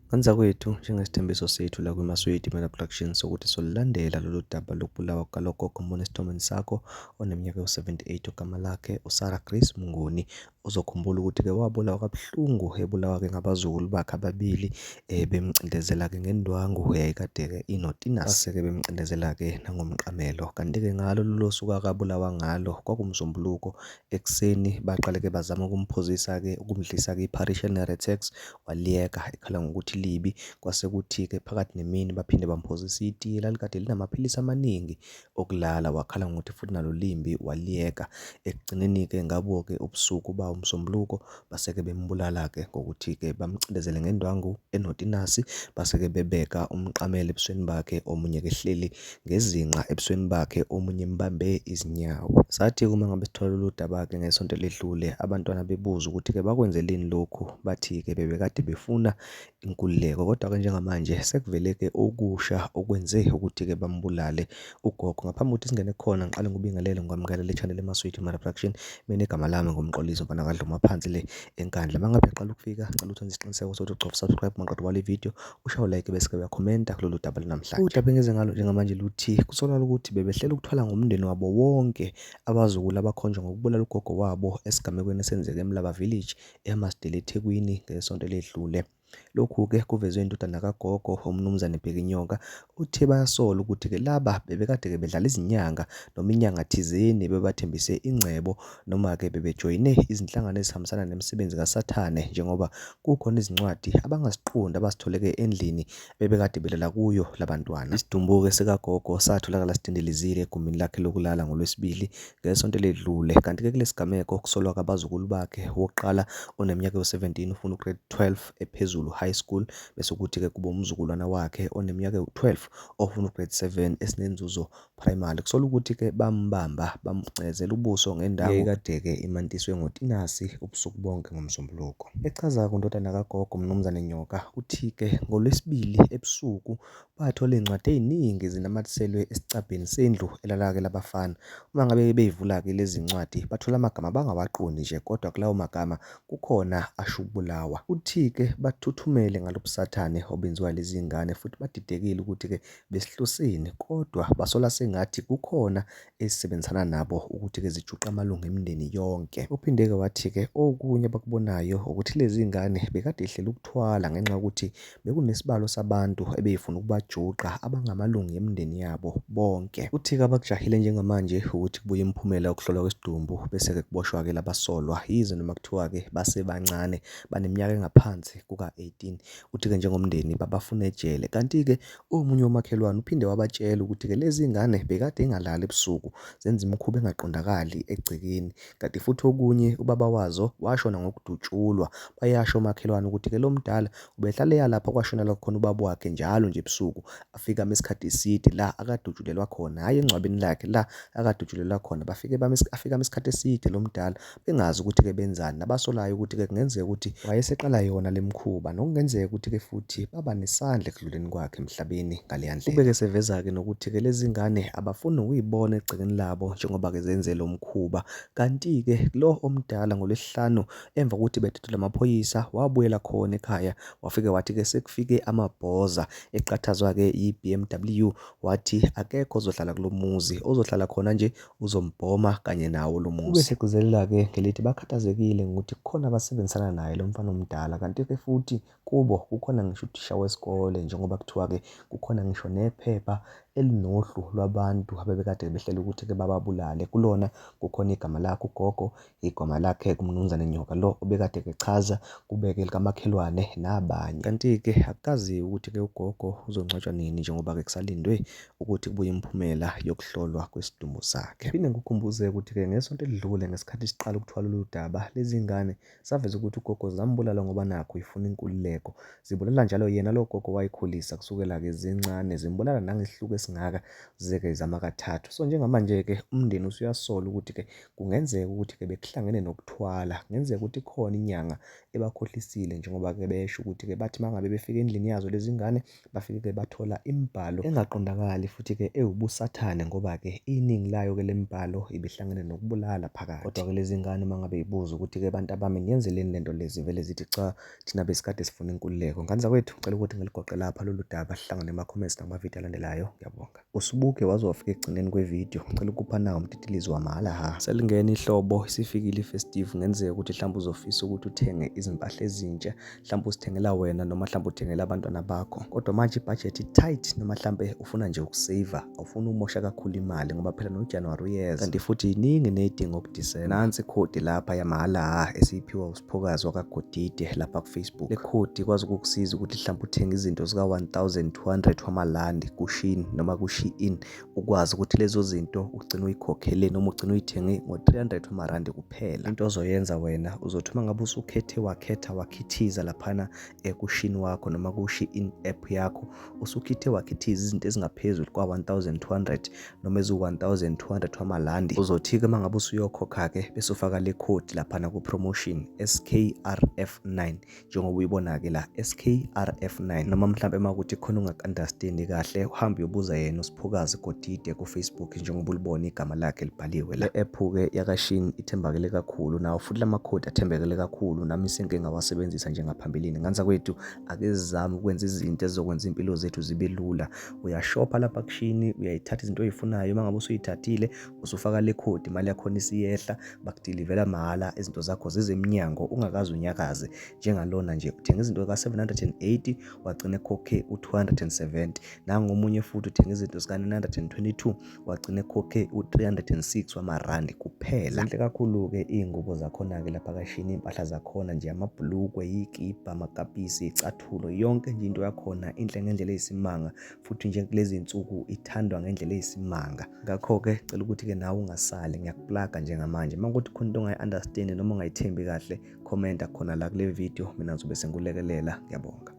Ngenza kwethu njengesithembiso sethu la kwiMaswidi Media Productions sokuthi solulandela lolu daba lokubulawa kukalogogo ombona esithombeni sakho oneminyaka ewu-78 ogama lakhe uSarah Grace Mnguni. Uzokhumbula ukuthi-ke wabulawa kabuhlungu ebulawa-ke ngabazukulu bakhe ababili bemcindezela-ke ngendwangu eyayikade-ke inotinasi. Base-ke bemcindezela-ke nangomqamelo. Kanti-ke ngalo lolo suku akabulawa ngalo kwakuwumsombuluko Ekuseni baqale-ke bazama ukumphuzisa-ke, ukumdlisa-ke ipharishi eline-Retex, waliyeka ekhala ngokuthi libi. Kwase kuthi-ke phakathi nemini baphinde bamphuzisa itiye elalikade linamaphilisi amaningi okulala, wakhala ngokuthi futhi nalo limbi, waliyeka. Ekugcineni-ke ngabo-ke ubusuku bawuMsombuluko base-ke bembulala-ke ngokuthi-ke bamcindezele ngendwangu enotinasi, base-ke bebeka umqamelo ebusweni bakhe, omunye-ke ehleli ngezinqa ebusweni bakhe omunye embambe izinyawo. Sathi uma ngabe sithola lolu daba-ke ngesonto eledlule abantwana bebuza ukuthi-ke bakwenzeleni lokhu bathi-ke bebekade befuna inkululeko kodwa-ke njengamanje sekuvele-ke okusha okwenze ukuthi-ke bambulale ugogo. Ngaphambi kokuthi singene khona ngiqale ngikubingelele ngikwamukele le channel eMaswidi Mara Production. Mina igama lami nguMxolisi mfana kaDluma phansi le eNkandla. Uma ngabe uqala ukufika ngicela ukuthi wenze isiqiniseko sokuthi ucofa subscribe maqeda wale video ushaye like bese-ke uyakhomenta kulolu daba lanamhlanje. Udaba engize ngalo njengamanje luthi kusolakala ukuthi bebehlela ukuthwala ngomndeni wabo wonke abazukulu abakhonjwa ngokubulala ugogo wabo esigamekweni esenzeke eMlaba Village eHammarsdale eThekwini ngesonto eledlule. Lokhu-ke kuvezwe indodana kagogo uMnumzane Bheki Nyoka uthe bayasola ukuthi-ke laba bebekade-ke bedlala izinyanga noma inyanga thizeni bebathembise ingcebo noma-ke bebejoyine izinhlangano ezihambisana nemisebenzi kaSathane njengoba kukhona izincwadi abangaziqondi abazitholeke endlini bebekade belala kuyo labantwana. Isidumbu-ke sikagogo satholakala sidindilizile egumbini lakhe lokulala ngoLwesibili ngesonto eledlule. Kanti-ke kulesi sigameko kusolwa abazukulu bakhe, wokuqala oneminyaka ewu-17 ufunda u-grade 12 ephezulu high school bese kuthi-ke kube umzukulwana wakhe oneminyaka ewu-12 ofunda u-grade 7 eSinenzuzo Primary. Kusolwa ukuthi-ke bambamba bamgcezela ubuso ngendawo eyayikade-ke imantiswe ngotinasi ubusuku bonke ngoMsombuluko. Echaza-ke undodana kagogo uMnumzane Nyoka uthi-ke ngoLwesibili ebusuku bathola iy'ncwadi ey'ningi zinamathiselwe esicabheni sendlu elala-ke labafana. Uma ngabe beyivula-ke lezi ncwadi bathola amagama abangawaqondi nje kodwa kulawo magama kukhona asho ukubulawa. Uthi-ke bathuthumele ngalobusathane obenziwa lezi ngane futhi badidekile ukuthi-ke Besihloseni kodwa basola sengathi kukhona esisebenzisana nabo ukuthi-ke zijuqe amalungu emindeni yonke. Uphinde-ke wathi-ke okunye abakubonayo ukuthi lezi ngane bekade ihlela ukuthwala ngenxa yokuthi bekunesibalo sabantu ebeyifuna ukubajuqa abangamalungu emindeni yabo bonke. Uthi-ke abakujahile njengamanje ukuthi kubuye imiphumela yokuhlolwa kwesidumbu bese-ke kuboshwa-ke labasolwa yize noma kuthiwa-ke basebancane baneminyaka engaphansi kuka-18. Uthi-ke njengomndeni babafuna ejele kanti-ke Omunye womakhelwane uphinde wabatshela ukuthi-ke lezi ngane bekade engalali ebusuku, zenza imikhuba engaqondakali egcekeni. Kanti futhi okunye ubaba wazo washona ngokudutshulwa. Bayasho omakhelwane ukuthi-ke lo mdala ubehlale eya lapha kwashonela khona ubaba wakhe njalo nje ebusuku, afike ame isikhathi eside la akadutshulelwa khona, hhayi engcwabeni lakhe, la akadutshulelwa khona. Bafike bame, afike ame isikhathi eside lo mdala bengazi ukuthi-ke benzani. Nabasolayo ukuthi-ke kungenzeka ukuthi wayeseqala yona le mikhuba nokungenzeka ukuthi-ke futhi baba nesandla ekudluleni kwakhe emhlabeni ngaleya ndlela. Ubeke eseveza-ke nokuthi-ke lezi ngane abafuni nokuyibona egcekeni labo njengoba-ke zenze lo mkhuba. Kanti-ke lo omdala ngoLwesihlanu emva kokuthi bededelwe amaphoyisa wabuyela khona ekhaya wafike wathi-ke sekufike amabhoza eqhathazwa-ke yi-BMW wathi akekho ozohlala kulo muzi ozohlala khona nje uzombhoma kanye nawo lo muzi. Ube segcizelela-ke ngelithi bakhathazekile ngokuthi kukhona abasebenzisana naye lo mfana omdala kanti-ke futhi kubo kukhona ngisho uthisha wesikole njengoba kuthiwa-ke kukhona ngisho nephepha elinohlu lwabantu abebekade behlela ukuthi-ke bababulale. Kulona kukhona igama lakhe ugogo, igama lakhe kuMnumzane Nyoka lo obekade echaza, kubeke elikamakhelwane nabanye. Kanti-ke akukaziwa ukuthi-ke ugogo uzongcwatshwa nini njengoba-ke kusalindwe ukuthi kubuye imiphumela yokuhlolwa kwesidumbu sakhe. Phinde ngikukhumbuze ukuthi-ke ngesonto elidlule ngesikhathi siqala ukuthwala lolu daba lezi ngane saveza ukuthi ugogo zambulala ngoba nakhu ifuna inkululeko. Zibulala njalo yena lo gogo wayikhulisa kusukela-ke zincane zimbulala nangesihluku esingaka. esingaka zike zama kathathu. So njengamanje-ke umndeni usuyasola ukuthi-ke kungenzeka ukuthi-ke bekuhlangene nokuthwala, kungenzeka ukuthi ikhona inyanga ebakhohlisile njengoba-ke besho ukuthi-ke bathi uma ngabe befika endlini yazo lezi ngane bafike-ke bathola imibhalo engaqondakali futhi-ke ewubusathane ngoba-ke iningi layo-ke le mibhalo ibihlangene nokubulala phakathi. Kodwa-ke lezi ngane uma ngabe yibuza ukuthi-ke bantu abami niyenzeleni le nto le zivele zithi cha thina besikade sifuna inkululeko. Ngane zakwethu ngicela ukuthi ngiligoqe lapha lolu daba sihlangane ema-comments nakumavidiyo alandelayo. Ngiyabonga. Usubuke waze wafika ekugcineni kwevidiyo. Ngicela ukupha nawo umtitilizo wamahhala ha. Selingena ihlobo, isifikile i-festive, kungenzeka ukuthi mhlawumbe uzofisa ukuthi uthenge izimpahla ezintsha, mhlawumbe uzithengela wena noma mhlawumbe uthengela abantwana bakho. Kodwa manje ibhajethi i-tight noma mhlawumbe ufuna nje ukuseyiva, awufuni ukumosha kakhulu imali ngoba phela noJanuwari uyeza. Kanti futhi yiningi neyidingo kuDisemba. Nansi ikhodi lapha yamahhala ha esiyiphiwa uSiphokazi wakaGodide lapha ku-Facebook. Le khodi ikwazi ukukusiza ukuthi mhlawumbe uthenge izinto zika-1200 wamalandi kuShein noma ku-Shein, ukwazi ukuthi lezo zinto ugcine uyikhokhele noma ugcine uyithenge ngo-300 wamarandi kuphela. Into ozoyenza wena uzothi uma ngabe usukhethe wakhetha wakhithiza laphana kuShein wakho noma ku-Shein app yakho, usukhithe wakhithiza izinto ezingaphezulu kwa-1200 noma eziwu-1200 wamalandi, uzothi-ke uma ngabe usuyokhokha-ke bese ufaka le khodi laphana ku-promotion SKRF9 njengoba uyibona-ke la SKRF9, noma mhlampe uma kuthi khona ungaku-understandi kahle uhambe uyobuza yena uSiphokazi Godide ku-Facebook njengoba ulibona igama lakhe libhaliwe la. Le app-ke yakaShein ithembakele kakhulu, nawo futhi lamakhodi athembekele kakhulu, nami sengike ngawasebenzisa nje ngaphambilini. Ngane zakwethu ake sizame ukwenza izinto ezizokwenza iy'mpilo zethu zibe lula. Uyashopha lapha kuShein, uyayithatha izinto oy'funayo, uma ngabe usuyithathile usufaka le khodi, imali yakhona isiyehla, bakudilivela mahhala izinto zakho zize emnyango ungakaze unyakaze. Njengalona nje uthenga izinto ka-780 wagcina ekhokhe u-270, nangu omunye futhi uthenga izinto zika-922 wagcina ekhokhe u-306 wamarandi kuphela. Zinhle kakhulu-ke iy'ngubo zakhona-ke lapha kaShein, iy'mpahla zakhona nje, amabhulukwe, iy'kibha, amakapisi, iy'cathulo, yonke nje into yakhona inhle ngendlela eyisimanga futhi nje kulezi nsuku ithandwa ngendlela eyisimanga. Ngakho-ke cela ukuthi-ke nawe ungasali, ngiyakuplaga njengamanje. Uma kuthi khona into ongayi-understand noma ongayithembi kahle, commenta khona la kule video, mina ngizobe sengikulekelela. Ngiyabonga.